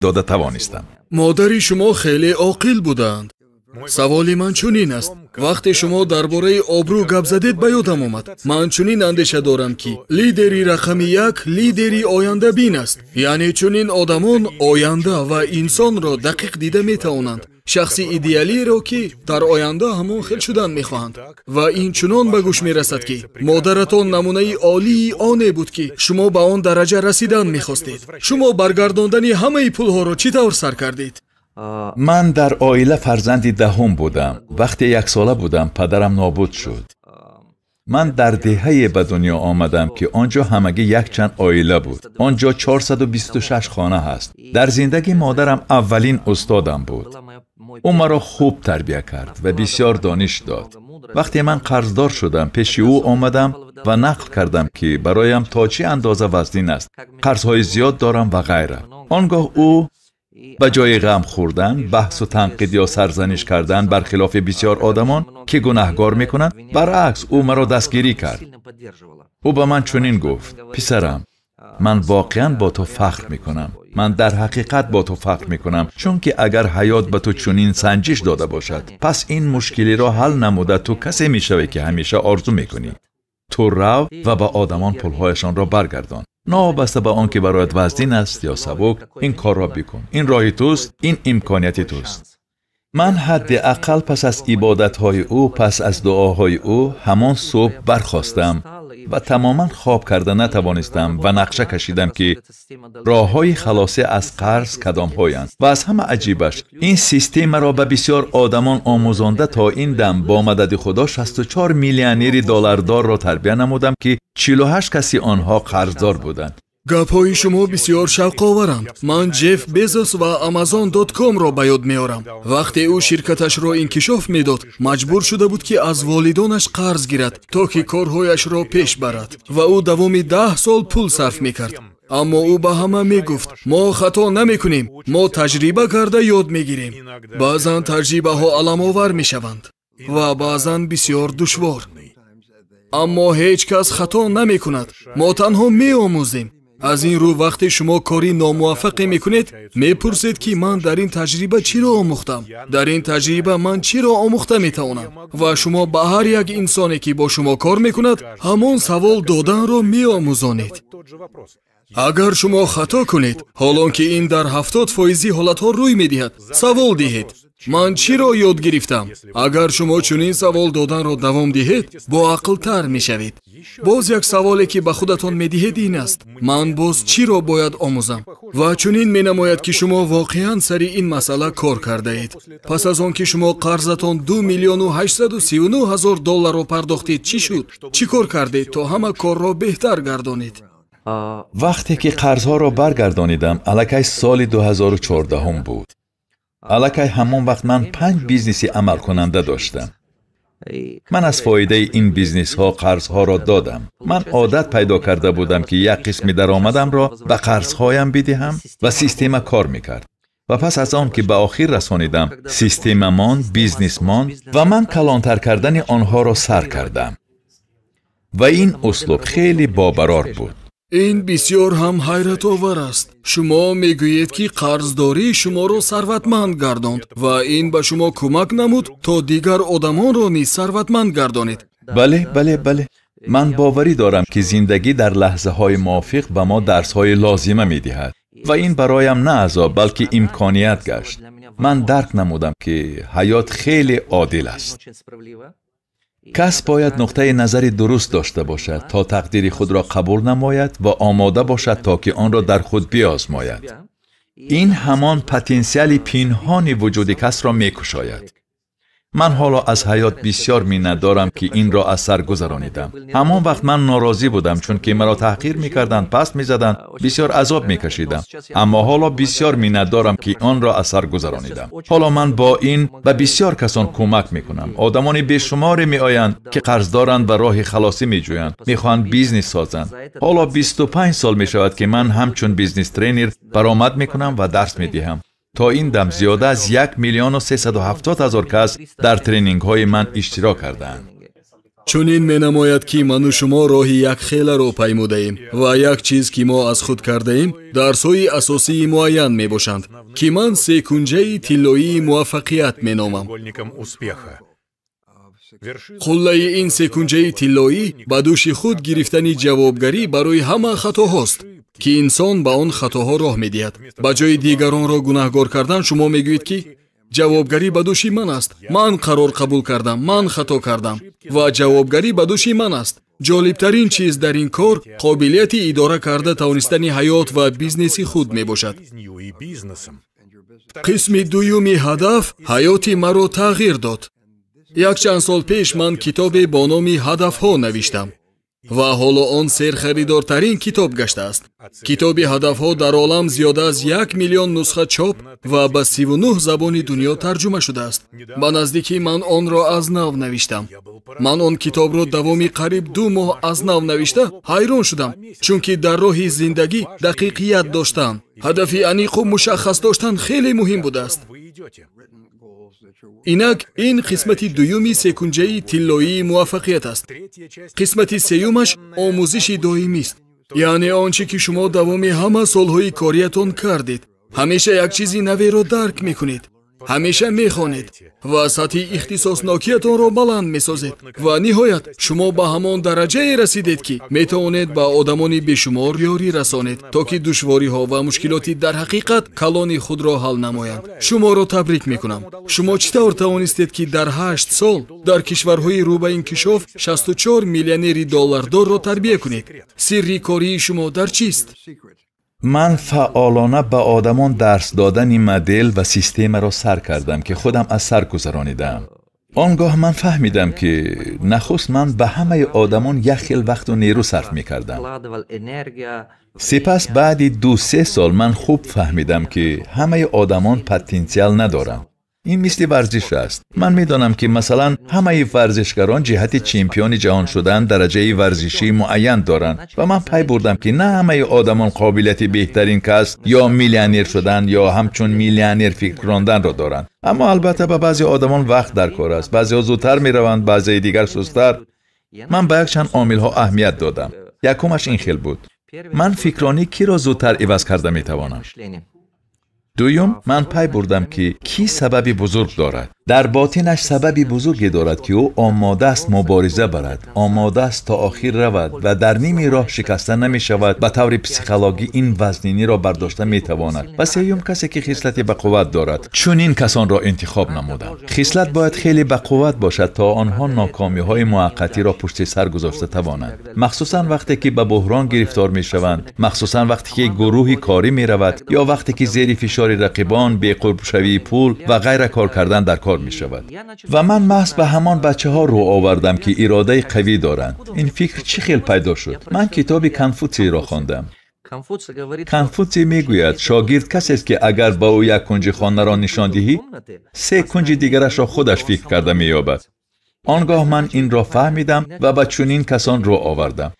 Дода тавонистам. Модари шумо хеле оқил буданд. Саволи ман чунин аст. Вақте шумо дар бораи обрӯ гап задед, ба ёдам омад. Ман чунин андеша дорам, ки лидери рақами як лидери ояндабин аст. Яъне чунин одамон оянда ва инсонро дақиқ дида метавонанд. Шахси идеалиро, ки дар оянда ҳамон хел шудан мехоҳанд. Ва ин чунон ба гӯш мерасад, ки модаратон намунаи олии оне буд, ки шумо ба он дараҷа расидан мехостед. Шумо баргардондани ҳамаи пулҳоро чӣ тавр сар кардед? Ман дар оила фарзанди даҳум будам. Вақте яксола будам, падарам нобуд шуд. Ман дар деҳае ба дунё омадам, ки он ҷо ҳамагӣ якчанд оила буд. Он ҷо 426 хона ҳаст. Дар зиндагӣ модарам аввалин устодам буд. Ӯ маро хуб тарбия кард ва бисёр дониш дод. Вақте ман қарздор шудам, пеши ӯ омадам ва нақл кардам, ки бароям то чӣ андоза вазнин аст, қарзҳои зиёд дорам ва ғайра. Он гоҳ ӯ ба ҷои ғам хӯрдан, баҳсу танқид ё сарзаниш кардан бар хилофи бисёр одамон, ки гунаҳгор мекунанд, баръакс ӯ маро дастгирӣ кард. Ӯ ба ман чунин гуфт: писарам, ман воқеан бо ту фахр мекунам. Ман дар ҳақиқат бо ту фахр мекунам, чунки агар ҳаёт ба ту чунин санҷиш дода бошад, пас ин мушкилиро ҳал намуда ту касе мешавӣ, ки ҳамеша орзу мекунӣ. Ту рав ва ба одамон пулҳояшонро баргардон. Новобаста ба он ки бароят вазнин аст ё сабук, ин корро бикун. Ин роҳи туст, ин имконияти туст. Ман ҳадди ақал пас аз ибодатҳои ӯ, пас аз дуоҳои ӯ ҳамон субҳ бархостам ва тамоман хоб карда натавонистам ва нақша кашидам, ки роҳҳои халосӣ аз қарз кадомҳоянд. Ва аз ҳама аҷибаш, ин системаро ба бисёр одамон омӯзонда то ин дам бо мадади Худо 64 миллионери доллардорро тарбия намудам, ки 48 каси онҳо қарздор буданд. Гапҳои шумо бисёр шавқоваранд. Ман Ҷеф Безос ва Amazon.com-ро ба ёд меорам. Вақте ӯ ширкаташро инкишоф медод, маҷбур шуда буд, ки аз волидонаш қарз гирад, то ки корҳояшро пеш барад. Ва ӯ давоми 10 сол пул сарф мекард. Аммо ӯ ба ҳама мегуфт: мо хато намекунем, мо таҷриба карда ёд мегирем. Баъзан таҷрибаҳо аламовар мешаванд ва баъзан бисёр душвор. Аммо ҳеҷ кас хато намекунад. Мо танҳо меомӯзем. Аз ин рӯ вақте шумо кори номуваффақе мекунед, мепурсед, ки ман дар ин таҷриба чиро омӯхтам? Дар ин таҷриба ман чиро омӯхта метавонам? Ва шумо ба ҳар як инсоне, ки бо шумо кор мекунад, ҳамон савол доданро меомӯзонед. Агар шумо хато кунед, ҳолон ки ин дар 70% ҳолатҳо рӯй медиҳад, савол диҳед: ман чиро ёд гирифтам? Агар шумо чунин савол доданро давом диҳед, боақлтар мешавед. Боз як саволе, ки ба худатон медиҳед, ин аст: ман боз чиро бояд омӯзам? Ва чунин менамояд, ки шумо воқеан сари ин масъала кор кардаед. Пас аз он ки шумо қарзатон 2 839 000 долларро пардохтед, чӣ шуд? Чӣ кор кардед то ҳама корро беҳтар гардонед? Вақте ки қарзҳоро баргардонидам, аллакай соли 2014 буд. Аллакай ҳамон вақт ман 5 бизнеси амалкунанда доштам. Ман аз фоидаи ин бизнесҳо қарзҳоро додам. Ман одат пайдо карда будам, ки як қисми даромадамро ба қарзҳоям бидиҳам ва система кор мекард. Ва пас аз он ки ба охир расонидам, система монд, бизнес монд ва ман калонтар кардани онҳоро сар кардам. Ва ин услуб хеле бобарор буд. Ин бисёр ҳам ҳайратовар аст. Шумо мегӯед, ки қарздорӣ шуморо сарватманд гардонд ва ин ба шумо кӯмак намуд, то дигар одамонро низ сарватманд гардонед. Бале, бале, бале. Ман боварӣ дорам, ки зиндагӣ дар лаҳзаҳои мувофиқ ба мо дарсҳои лозима медиҳад ва ин бароям на азоб, балки имконият гашт. Ман дарк намудам, ки ҳаёт хеле одил аст. Кас бояд нуқтаи назари дуруст дошта бошад, то тақдири худро қабул намояд ва омода бошад, то ки онро дар худ биозмояд. Ин ҳамон потенсиали пинҳони вуҷуди касро мекушояд. Ман ҳоло аз ҳаёт бисёр миннатдорам, ки инро аз сар гузаронидам. Ҳамон вақт ман норозӣ будам, чунки маро таҳқир мекарданд, паст мезаданд, бисёр азоб мекашидам. Аммо ҳоло бисёр миннатдорам, ки онро аз сар гузаронидам. Ҳоло ман бо ин ба бисёр касон кӯмак мекунам. Одамони бешуморе меоянд, ки қарздоранд ва роҳи халосӣ меҷӯянд, мехоҳанд бизнес созанд. Ҳоло 25 сол мешавад, ки ман ҳамчун бизнес тренер баромад мекунам ва дарс медиҳам. То ин дам зиёда аз 1 370 000 кас дар тренингҳои ман иштирок кардаанд. Чунин менамояд, ки ману шумо роҳи якхеларо паймудаем ва як чиз, ки мо аз худ кардаем, дарсҳои асосии муайян мебошанд. ки ман секунҷаи тиллоии муваффақият меномам. Қуллаи ин секунҷаи тиллоӣ ба дӯши худ гирифтани ҷавобгарӣ барои ҳама хатоҳост, ки инсон ба он хатоҳо роҳ медиҳад. Ба ҷои дигаронро гунаҳгор кардан шумо мегӯед, ки ҷавобгарӣ ба дӯши ман аст. Ман қарор қабул кардам, ман хато кардам ва ҷавобгарӣ ба дӯши ман аст. Ҷолибтарин чиз дар ин кор қобилияти идора карда тавонистани ҳаёт ва бизнеси худ мебошад. Қисми дуюми ҳадаф ҳаёти маро тағйир дод. Якчанд сол пеш ман китобе бо номи ҳадафҳо навиштам ва ҳоло он серхаридортарин китоб гаштааст. Китоби ҳадафҳо дар олам зиёда аз 1 миллион нусха чоп ва ба 39 забони дунё тарҷума шудааст. Ба наздикӣ ман онро аз нав навиштам. Ман он китобро давоми қариб 2 моҳ аз нав навишта ҳайрон шудам, чунки дар роҳи зиндагӣ дақиқият доштан, ҳадафи аниқу мушаххас доштан хеле муҳим будааст. Инак ин қисмати дуюми секунҷаи тиллоии муваффақият аст. Қисмати сеюмаш омӯзиши доимист, яъне он чӣ ки шумо давоми ҳама солҳои кориятон кардед. Ҳамеша як чизи наверо дарк мекунед, ҳамеша мехонед ва сатҳи ихтисоснокиятонро баланд месозед ва ниҳоят шумо ба ҳамон дараҷае расидед, ки метавонед ба одамони бешумор ёрӣ расонед, то ки душвориҳо ва мушкилоти дар ҳақиқат калони худро ҳал намоянд. Шуморо табрик мекунам. Шумо чӣ тавр тавонистед, ки дар 8 сол дар кишварҳои рӯ ба инкишоф 64 миллионери доллардорро тарбия кунед? Сирри кории шумо дар чист? Ман фаъолона ба одамон дарс додани модел ва системаро сар кардам, ки худам аз сар гузаронидаам. Он гоҳ ман фаҳмидам, ки нахуст ман ба ҳамаи одамон як хел вақту нерӯ сарф мекардам. Сипас баъди 2-3 сол ман хуб фаҳмидам, ки ҳамаи одамон потенсиал надоранд. Ин мисли варзиш аст. Ман медонам, ки масалан ҳамаи варзишгарон ҷиҳати чемпиони ҷаҳон шудан дараҷаи варзишии муайян доранд ва ман пай бурдам, ки на ҳамаи одамон қобилияти беҳтарин кас ё миллионер шудан ё ҳамчун миллионер фикр ронданро доранд. Аммо албатта ба баъзе одамон вақт дар кор аст. Баъзеҳо зудтар мераванд, баъзеи дигар сустар. Ман ба якчанд омилҳо аҳамият додам. Якумаш ин хел буд: ман фикронӣ киро зудтар иваз карда метавонам. Дуюм, ман пай бурдам, ки кӣ сабаби бузург дорад. Дар ботинаш сабаби бузурге дорад, ки ӯ омода аст мубориза барад, омода аст то охир равад ва дар ними роҳ шикаста намешавад. Ба таври психологӣ ин вазниниро бардошта метавонад. Ва сеюм, касе ки хислати бақувват дорад. Чунин касонро интихоб намудам. Хислат бояд хеле бақувват бошад, то онҳо нокомиҳои муваққатиро пушти сар гузошта тавонанд, махсусан вақте ки ба буҳрон гирифтор мешаванд, махсусан вақте ки гурӯҳи корӣ меравад ё вақте ки зери фишори рақибон, беқурбшавии пул ва ғайра кор кардан дар кор мешавад. Ва ман маҳз ба ҳамон бачаҳо рӯ овардам, ки иродаи қавӣ доранд. Ин фикр чӣ хел пайдо шуд? Ман китоби Конфутсийро хондам. Конфутсий мегӯяд, шогирд касест, ки агар ба ӯ як кунҷи хонаро нишон диҳӣ, 3 кунҷи дигарашро худаш фикр карда меёбад. Он гоҳ ман инро фаҳмидам ва ба чунин касон рӯ овардам.